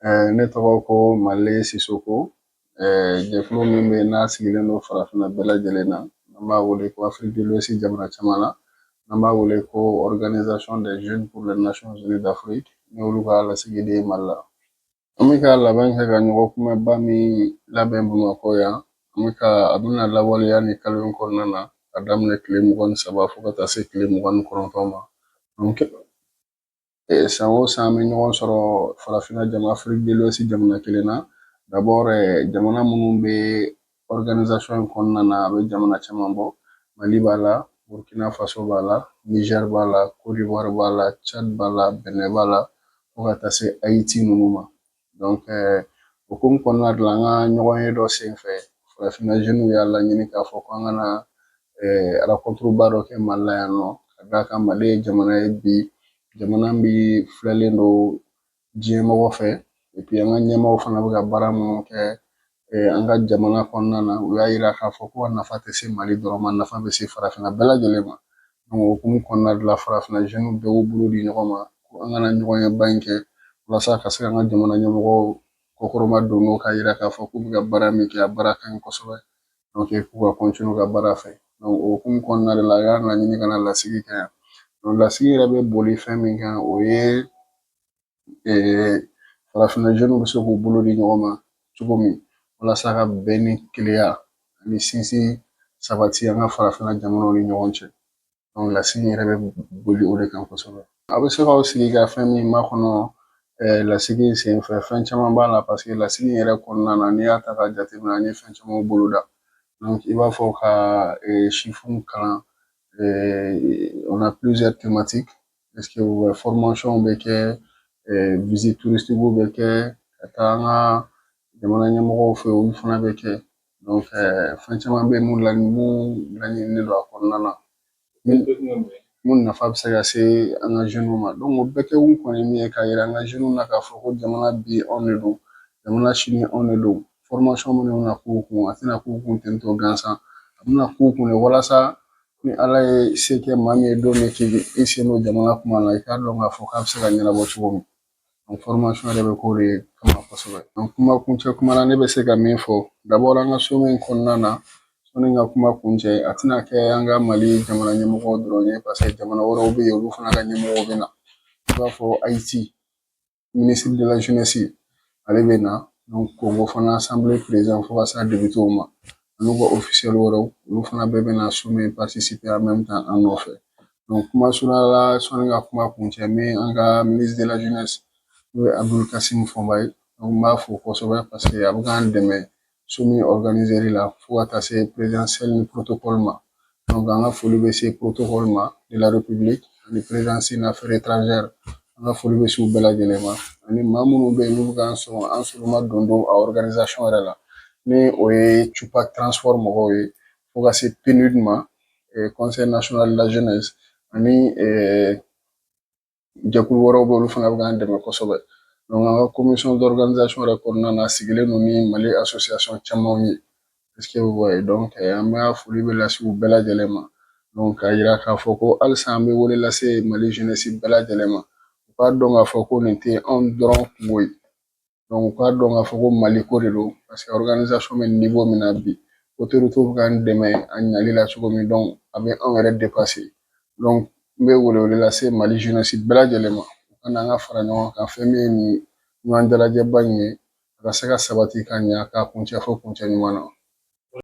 Ne tɔgɔ ko Male Sisoko. Jɛkulu min bɛ yen, n'a sigilen don farafinna bɛɛ lajɛlen na, an b'a wele ko Afrique de l'Ouest jamana caman na, an b'a wele ko Organisation des jeunes pour les Nations Unies d'Afrique, ne olu ka lasigiden Mali la. An bɛ ka labɛn kɛ ka ɲɔgɔn kunbɛnba min labɛn Bamakɔ yan, an bɛ ka a bɛna lawaleya nin kalo in kɔnɔna na, ka daminɛ tile 23 fo ka taa se tile 29 ma. San o san, an bɛ ɲɔgɔn sɔrɔ farafinna jama, Afrique de l'Ouest jamana kelen na. D'abord, jamana minnu bɛ organisation in kɔnɔna na, a bɛ jamana caman bɔ. Mali b'a la, Burkina Faso b'a la, Niger b'a la, Côte d'Ivoire b'a la, Tchad b'a la, Benin b'a la, fo ka taa se Haïti ninnu ma. Donc o hukumu kɔnɔna de la, an ka ɲɔgɔn ye dɔ senfɛ, farafinna jeunes y'a laɲini k'a fɔ ko an ka na rencontre ba dɔ kɛ Mali la yan nɔ, ka d'a kan Mali ye jamana ye bi, jamana min filɛlen don diɲɛmɔgɔ fɛ. Et puis an ka ɲɛmaaw fana bɛ ka baara minnu kɛ an ka jamana kɔnɔna na, u y'a yira k'a fɔ ko a nafa tɛ se Mali dɔrɔn ma, nafa bɛ se farafinna bɛɛ lajɛlen ma. Donc o hukumu kɔnɔna de la, farafinna jeunes bɛɛ y'u bolo di ɲɔgɔn ma ko an kana ɲɔgɔn ye ba in kɛ, walasa ka se k'an ka jamana ɲɛmɔgɔw kɔkɔrɔma don n'o k'a yira k'a fɔ k'u bɛ ka baara min kɛ, a baara ka ɲi kosɛbɛ, donc k'u ka continuer u ka baara fɛ. Donc o hukumu kɔnɔna de la, a y'a laɲini ka na lasigi kɛ yan. Donc lasigi yɛrɛ bɛ boli fɛn min kan, o ye farafinna jeunes bɛ se k'u bolo di ɲɔgɔn ma cogo min, walasa ka bɛn ni kelenya ani sinsin sabati an ka farafinna jamanaw ni ɲɔgɔn cɛ. Donc lasigi yɛrɛ bɛ boli o de kan kosɛbɛ. A bɛ se k'aw sigi ka fɛn min makɔnɔ lasigi in senfɛ, fɛn caman b'a la, parce que lasigi in yɛrɛ kɔnɔna na, n'i y'a ta k'a jateminɛ, an ye fɛn camanw boloda. Donc i b'a fɔ ka sifinw kalan, on a plusieurs thématiques, parce que formation bɛ kɛ, visite touristique bɛ kɛ, ka taa an ka jamana ɲɛmɔgɔw fɛ, olu fana bɛ kɛ. Donc fɛn caman bɛ yen mun laɲininen don a kɔnɔna na, mun nafa bɛ se ka se an ka jeunes ma. Donc o bɛɛ kɛkun kɔni ye min ye, k'a yira an ka jeunes na k'a fɔ ko jamana bi anw de don, jamana sini anw de don. Formation minnu bɛna k'u kun, a tɛna k'u kun ten tɔ gansan, a bɛna k'u kun de walasa ni Ala ye se kɛ maa min ye don min k'i sen don jamana kuma na, i k'a dɔn k'a fɔ k'a bɛ se ka ɲɛnabɔ cogo min. Donc formation yɛrɛ bɛ k'o de kama kosɛbɛ. Donc kuma kuncɛ kuma na, ne bɛ se ka min fɔ d'abord, an ka sommet in kɔnɔna na, sɔnni ka kuma kuncɛ, a tɛna kɛ an ka Mali jamana ɲɛmɔgɔw dɔrɔn ye, parce que jamana wɛrɛw bɛ yen, olu fana ka ɲɛmɔgɔw bɛ na. I b'a fɔ Haïti ministre de la Jeunesse, ale bɛ na. Donc Congo fana assemblée président fo ka s'a député ma, n'u ka officiel wɛrɛw, olu fana bɛɛ bɛ na sommet participer en même temps an nɔfɛ. Donc kuma surunya la, sɔnni ka kuma kuncɛ, n bɛ an ka ministre de la Jeunesse, n'o ye Abdoul Kassim Fomba ye, donc n b'a fo kosɛbɛ, parce que a bɛ k'an dɛmɛ sommet organiser la fo ka taa se présidentielle ni protocole ma. Donc an ka foli bɛ se protocole ma de la République ani présidence ni affaires étrangères, an ka foli bɛ se u bɛɛ lajɛlen ma, ani maa minnu bɛ yen n'u bɛ k'an sɔn an sɔrɔma don a organisation yɛrɛ la, ni o ye Tupac Transport mɔgɔw ye, fo ka se PNUD ma, Conseil national de la jeunesse, ani jɛkulu wɛrɛw bɛ yen, olu fana bɛ k'an dɛmɛ kosɛbɛ. Donc an ka commission d'organisation yɛrɛ kɔnɔna na, a sigilen don ni Mali association camanw ye. Est-ce que vous voyez? Donc an bɛ foli bɛ lase u bɛɛ lajɛlen ma. Donc k'a yira k'a fɔ ko halisa an bɛ wele lase Mali jeunesse bɛɛ lajɛlen ma, u k'a dɔn k'a fɔ ko nin tɛ anw dɔrɔn kungo ye. Donc u k'a dɔn k'a fɔ ko Mali ko de don, parce que organisation bɛ niveau min na bi, autorités bɛ k'an dɛmɛ a ɲali la cogo min, donc a bɛ anw yɛrɛ dépasser. Donc n bɛ wele wele lase Mali jeunesse bɛɛ lajɛlen ma, u ka na an ka fara ɲɔgɔn kan, fɛn min ye nin ɲɔgɔn dalajɛba in ye, a ka se ka sabati ka ɲa k'a kuncɛ fo kuncɛ ɲuman na.